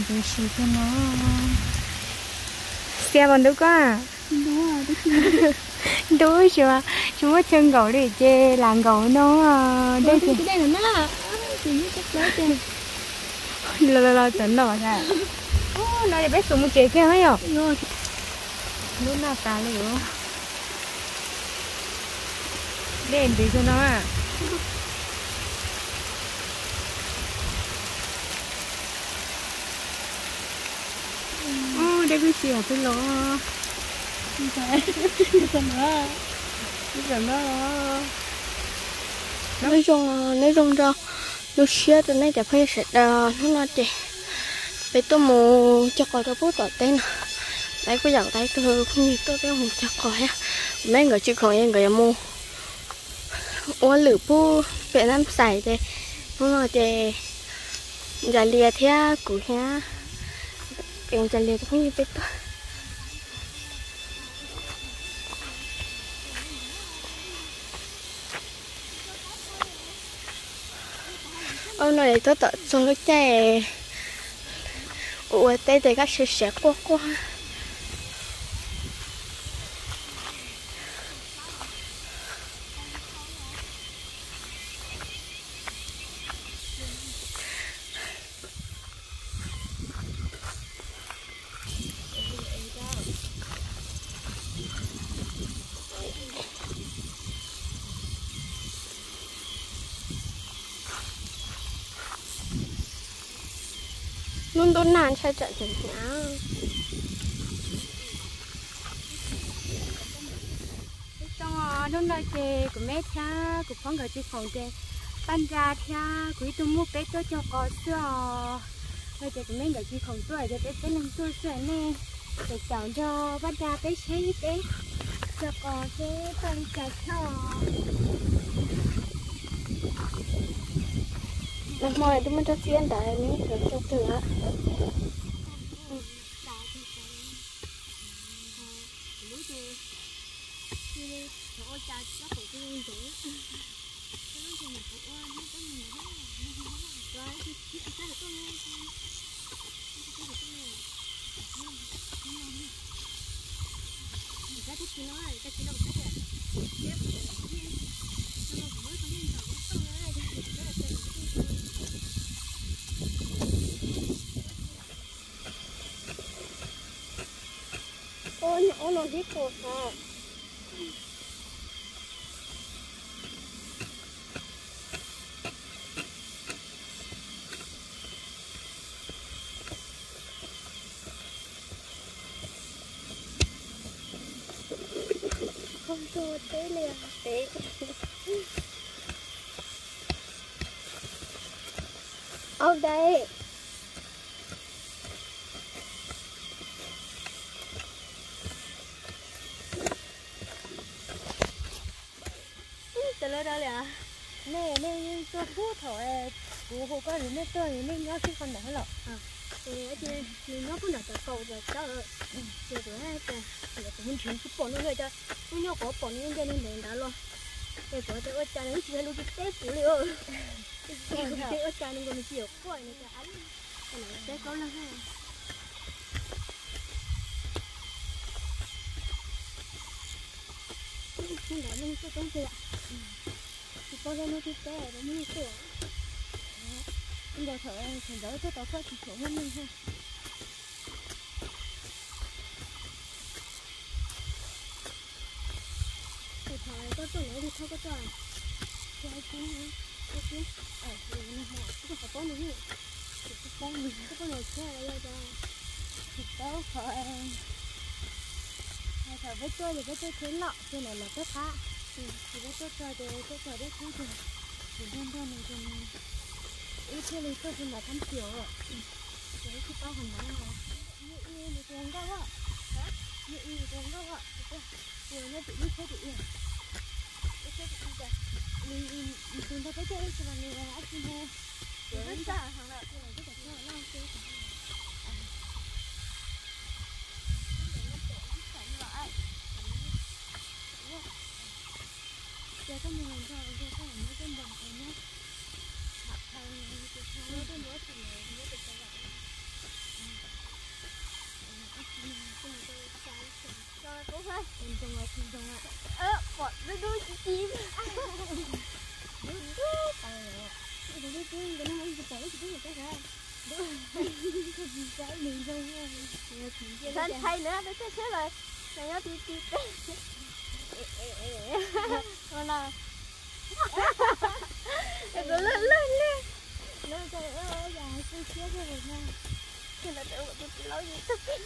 Xiab puas ntub koj? Ntub, tsis muaj chaw nkaum li ces lam nkaum no. Dej ces los los los tom no. No peb xub mus tsev kiag yom. Hnub noj tas li. Dej ntws xwb no. Dej kuj tsis yog twb los. Nyob zoo, nyob zoo rau lub siab rau nej cov phooj ywg sawv daws. Hnub no ces peb tuaj mus cog qos rau pub tom teb no. Lawv kuj yaum lawv tus phooj ywg tuaj peb mus cog qos thiab. Kuv me nkawd tsis khoom es nkawd yuav mus ua lwm pub pem Nab Xais ces hnub no ces Ntsa Lias thiab kuv thiab Ntsa Lias tus phooj ywg peb tuaj. Ua no es tuaj tom txog lub caij ua ua teb ces kab siav siav quaj quaj. Lub ntuj nag ntshai tsam tseem hnyav. Hnub no ces kuv me thiab kuv phob nkawd tsis khoom ces Paj Nra thiab kuv ib tug muj peb tuaj cog qos xwb os. No ces kuv me nkawd tsis khoom tuaj ces peb peb leeg tuaj xwb nej. Ces caum nrog Paj Nra peb seb peb cog qos seb tau li cas thiab. Nag hmo twb muaj tsob txiab ntawd nws sawv tsees twg lawm. Ua no hlib qus hov. Qhov ntxhua teb li pem. Au dais. Cas lawv da li as? Nej, nej tuaj pub thaum kuv hu koj, nej tuaj nej nyob sib qhov ntawd los? Nws nyob pub nram cov kaum cov tawv, ces kuv, kuv mus nrhiav tsis pom nws li cas, kuv nyob qhov pom nws nce nws ntev ntawd los. Ces kuv tias ua cas nws tsis hais lus tsis teb kuv li. Ua cas nws nkaus nws tsis yuav quaj nws tias a li, peb plaub leeg. Hnub ntawd neeg tuaj coob tiag, tsis paub zaj neeg twb teb rau muaj neeg tuaj. Nkaus thaum sawv ntxov tuaj tau koj tsis tshua muaj neeg thiab. Thaum koj tuaj lawv li thauj koj tuaj, koj tsis qhov paub nws, koj paub nws thiab yog cov tsis paub qhov, thaum peb tuaj ces peb tuaj tsheb noj ces nws los peb qab, ces peb tuaj txog ces tuaj txog peb qab ces nws nrog nrog nws ces nws ib thiaj li tuaj xwb ntawd thab xias, ces ib tsis paub qhov ntawd. Nws tus nkauj, nws tus nkauj, nws nyob tim lub tsheb tim ib, lub tsheb tim ib, tus nrog peb tuaj ib tsis mas nws ab tsis hu, ces peb txaj heev lawm. Ces koj mus los nrog nrog koj muab koj npog es nyob, tham tham tus thaum no koj npog tus lawv nyob tus tau lawm. Pom dub dub ci ci. Dub dub tas. Ntshai ntshai na, peb tuaj tsheb lawm, nws nyob ti ti peb. Ua no. Es kuv lwj lwj lwj. Lawv ua yam xwb siab thiab lawm no. Ces lawv ua tus tij laug yus tug peb.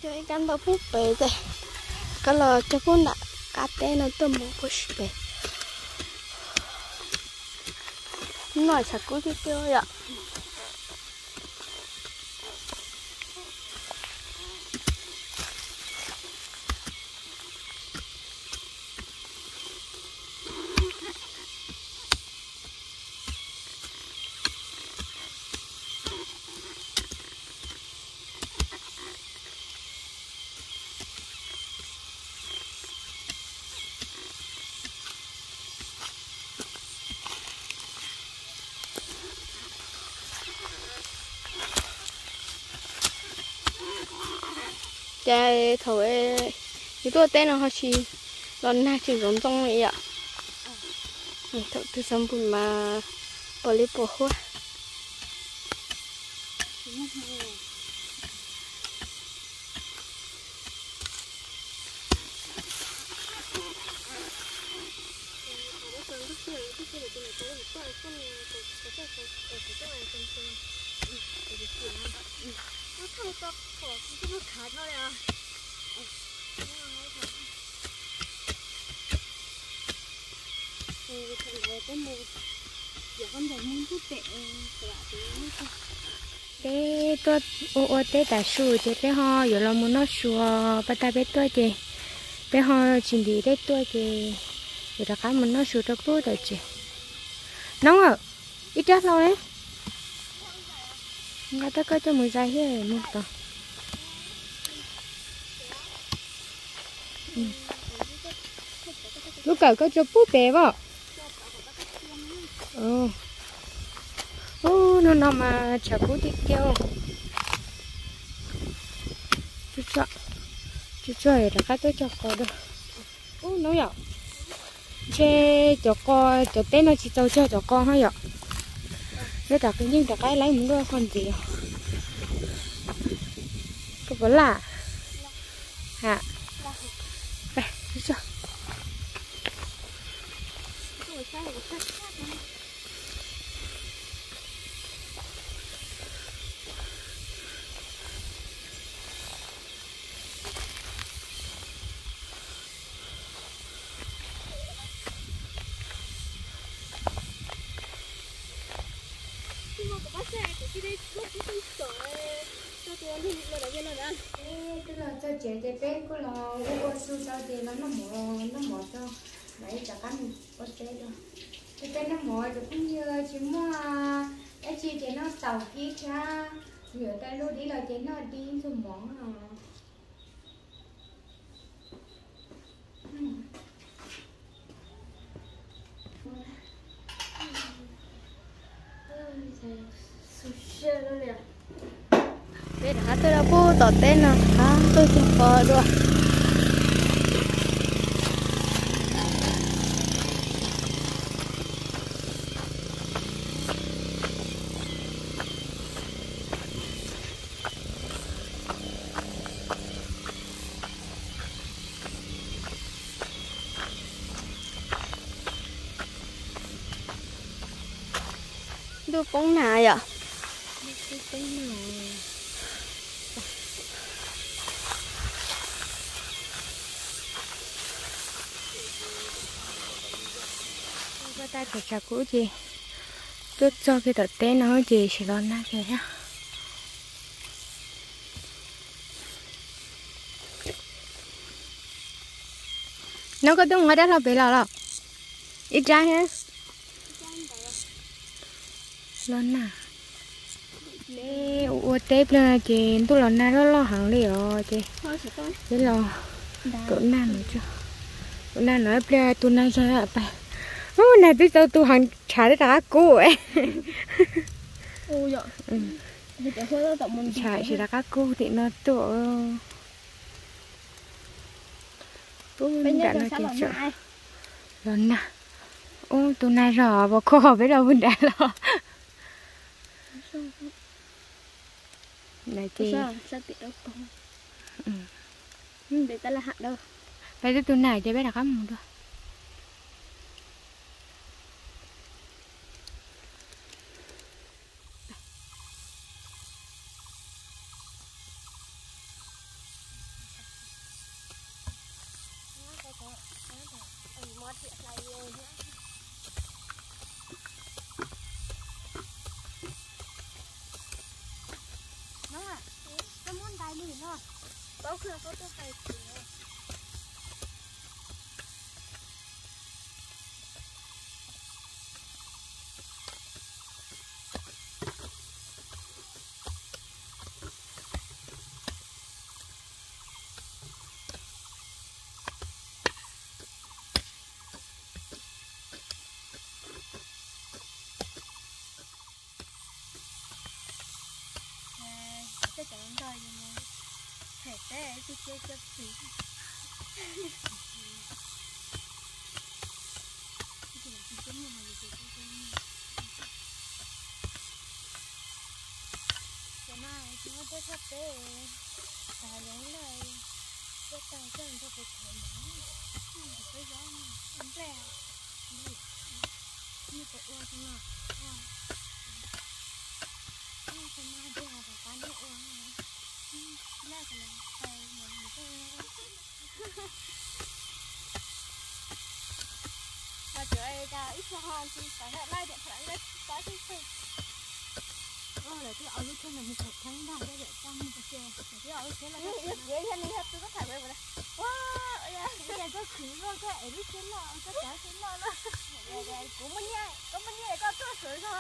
Cog ib kab ntau pub pem ces koj los cog pub nram qab teb no tuaj mus puag si pem. Noj tshav kub tiag tiag yom. Ces thaum yus tuaj teb no ho tsis los nag tsis ntxoov ntxoo li yom. Thaum twg xav npus mas pom li pom huab. Peb tuaj ua ua teb tas su ces peb ho yuav los mus noj su, pas tas peb tuaj ces peb ho tsis ntim tej tuaj ces yuav rov qab mus noj su rau pub tam tsev. Noob, ib rab hlau ne, nqa tab koj coj mus zais thiab mus tod. Lub kawm koj tso pub pem as. Ub, hnub no mas tshav kub tiag tiag. Tsuag tsuag rov qab tuaj cog qos dua. Ub, noob yom, ntshe cov qos, cov teb no tsis txaus cog cov qos ho yom. Peb rov qab yeej rov qab laib mus luaj qhov ntxiv os. Koj puas laj? Ha. Twb los txog tsev ces peb kuj los ua ua su tau ces los noj mov, noj mov tso, mam li rov qab mus ua teb dua. Ces peb noj mov cov phooj ywg, tsis muaj dab tsi ces noj taum kib thiab, yuav tej lub dib los ces noj dib ntxuag mov no. Peb rov qab tuaj rau pub tom teb no, rov qab tuaj cog qos dua. Ntuj poob nag yom. Pab tab tom tshav kub ces tuaj txog kiag tom teb no ces tsis los nag kiag thiab. No koj twb mus nqa rab hlau pem los los? Ib rab thiab. Los nag. Peb ua teb pliag ces ntuj los nag loj loj heev li os ces peb los kaum nag no, kaum nag no ib pliag tus nag zog pas. Ub, nag twb tau tu heev tshav twb rov qab kub. Tshav tsis rov qab kub tim no tuaj. Pub nram no ces tseem los nag. Ub, tus nag zog pos kho peb los pub nram los. Peb twb tu nag ces peb rov qab mus dua. Tej cov ntog yus mus them teb ib tug teb cov pwm. Cov no tsis muaj teb thaj teb, tag zoo lawm, tuaj tag coj nrog peb khav mas, peb zob nplej, nws puas ua xwb no, ua xwb no ces rov qab neb ua, laj kom lawv tau mas nws tuaj ua. Mas tsuav ib txhia ho tsis tau laj tias phav lawv tsis pab xwb xwb. Lawv twb ua lub tsheb no mus tham kheeb ntag, lawv twb ua lub tsheb los yog txiv yog nws yog tus koj tham kuv ua, ua yog koj khwv luaj koj ev lub tsheb loj koj tsav tsheb loj loj. Kuv muaj nyiaj, koj muaj nyiaj koj tuaj sawv zog.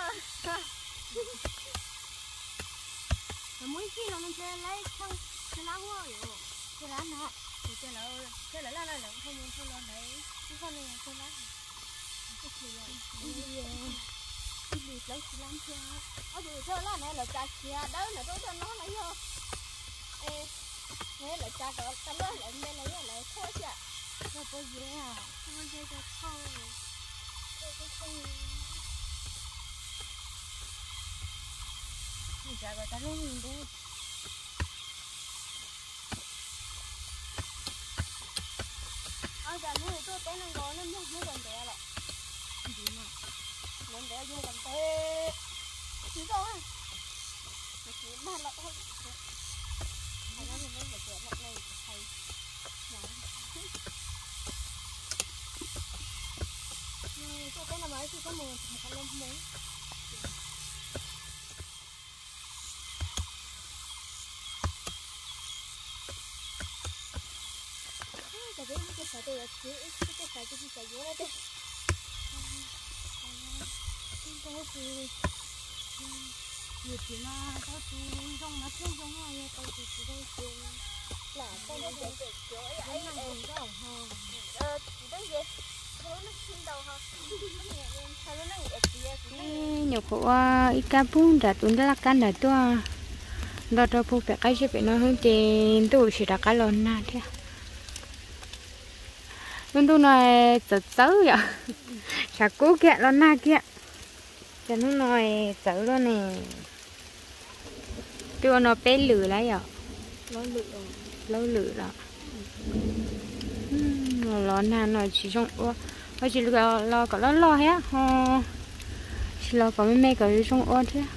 Lawv muaj ib txhij los ntshe lawv tshee tshee lab huaj yom, tshee lab no, kuv tias lawv tshee lawv laj lawv thau mus thau los lawv ib qho no yog tshee lab. Ib hlis plaub tshee lab nthiab. Ob tug thau laj na lawv tsav khiav dawb ntawm rau tau no los yog, es lawv tsav kom tau loj lawv npe los yog lawv thauj thiab. Yog puas yev, puas yev cov thauj. Tsav kom tau lub ntev. Ob cas hnub tuaj teb no nkaus nej muag hnub kom ntev los? Ntev ntev yug kom ntev. Tsis tau, tsis mag los. Hais no nws muab cov no hais. Tuaj teb no mas tsis txhob mus hais qhov loj mus. Cov peb lub caj xav tes yuav txiv, ib lub caj xav tes tsis xav yuav no tes. Ib ntawd tus yus txiv no tau tus zoo no thiaj zoo no, yog tau tus tsis zoo ces lam tau tus cem cov ib yam ib yam ho. Tsis tau ces tau lub neej sib ntaus ho. Tau lub neej yam txiv txiv neej. Nyuam qhuav ua ib kab pub nram tus laj kab nram tuaj, nto rau puag pem qab zib pem no xwb ces ntuj sim rov qab los nag thiab. Lub ntuj no txawv txawv yom, tshav kub kiag los nag kiag. Cov hnub no txawv luaj ne. Twb ua no peb lwm lawm yom. Plaub lwm los. Los nag no tsis zoo ua, ho tsis los kom loj loj thiab ho, tsis los kom me me kom zoo ua thiab.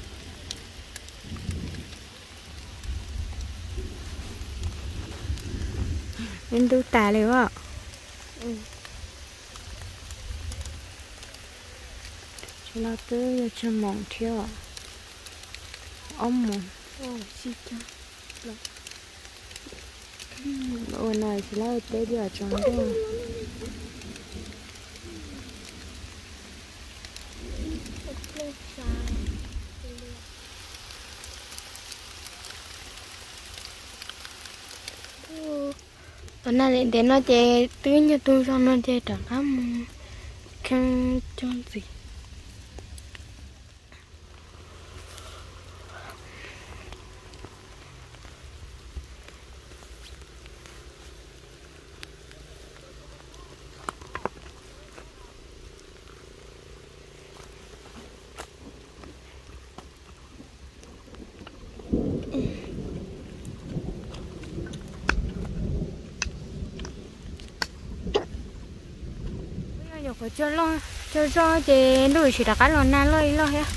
Ib ntub tas li os. Tsis no twb yog tsawg moos thiab, ob moos. Ua no tsis lawv teb diam tsaus ntuj. Ua plooj xav. Los nag ntev ntev no ces twb nyuag tug zog no ces rov qab mus kheeb coj ntxiv. Twb yog nyuam qhuav tsaug zog ces ntuj tsis rov qab los nag loj li loj thiab.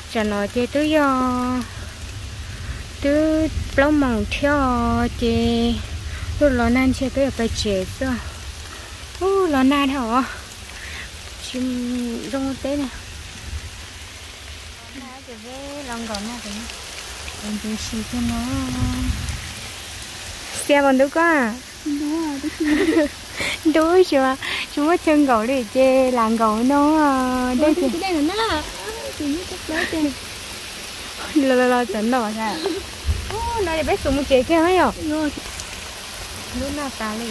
Tsam no ces twb yog twb plaub moos thiab ces ntuj los nag ntshe peb yuav pais tsev xwb. Ub, los nag dhau os, tsis zoo teb na. Los nag ces peb los nkaum nag, ntxim si kawg no. Xiab puas ntub koj? Ntub, tsis muaj chaw nkaum li ces lam nkaum no. Dej ces los los cov no. No peb xub mus tsev kiag yom. Ntub nag tas li.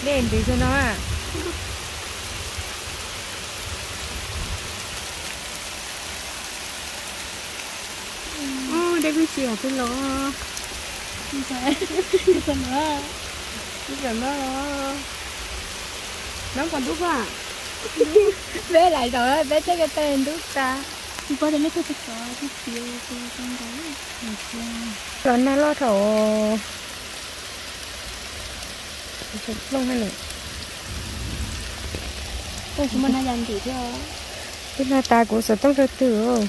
Dej ntws kawg no. Ub, dej kuj tsis yog twb los. Ib zaug no, no puas ntub koj? Peb lam zaum peb tej ko taw ntub tas. Tsis paub tias nej tuaj txog tod twb txiv. Los nag loj dhau. Plooj, plooj tsis muaj nag yas ntws thiab. Twb nag tas kuv xov tooj rau twg.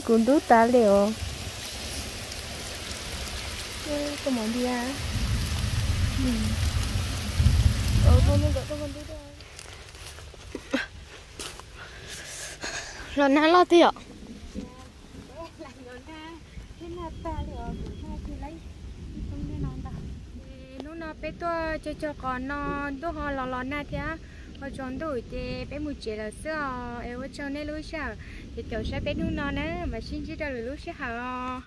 Kuv ntub tas li os. Los nag loj tiag yom. Hnub no peb tuaj cog cog qos no, ntuj ho los los nag thiab, ho tsaus ntuj ces peb mus tsev lawm xwb os. Es ua tsaug nej lub sij hawm ces caum saib peb hnub no na, mam sib ntsib rau lwm lub sij hawm os.